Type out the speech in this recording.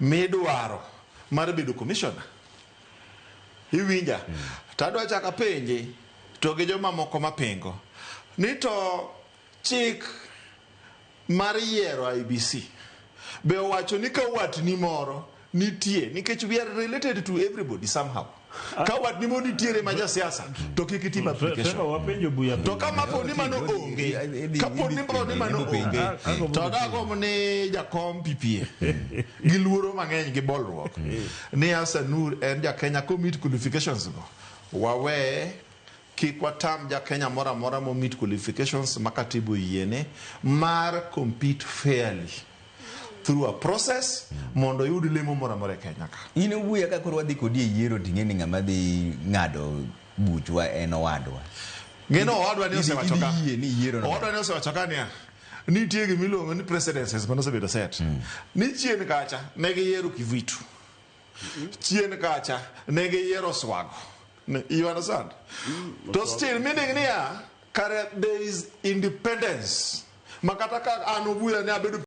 Midwaro mar bedo commissioner. Iwinja? To adwa chako apenje to gi joma moko mapingo ni to chik mar yiero IEBC be owacho ni ka watni moro nitie, nikech we are related to everybody somehow, ka watni moro nitiere ma jasiasa to kik itim application. Trevor, wapenjo buya. To ka mapo ni mano onge, kapo ni mano ni mano onge, to dagombo ni jakom PPA gi luoro mang'eny gi bolruok ni Hassan Nur en ja Kenya komeet qualifications go, wawe kik watam ja Kenya moro amora momeet qualifications ma katiba oyiene mar compete fairly through a process mondo oyud lemo moro amora e Kenya ka. In Obuya, ka koro wadhi kodi e yiero, ting'e ni ng'ama dhi ng'ado buchwa en owadwa. Ng'eno owadwa ni osewacho ka. Idhi yie ni yiero no. Owadwa ni osewacho ka niya, nitie gima iluongo ni precedences mane osebedo set. Ni chien kacha ne giyiero Kivuitu. Chien kacha ne giyiero Swago. You understand? To still meaning niya, kare there is independence. Makata ka an Obuya ne abedo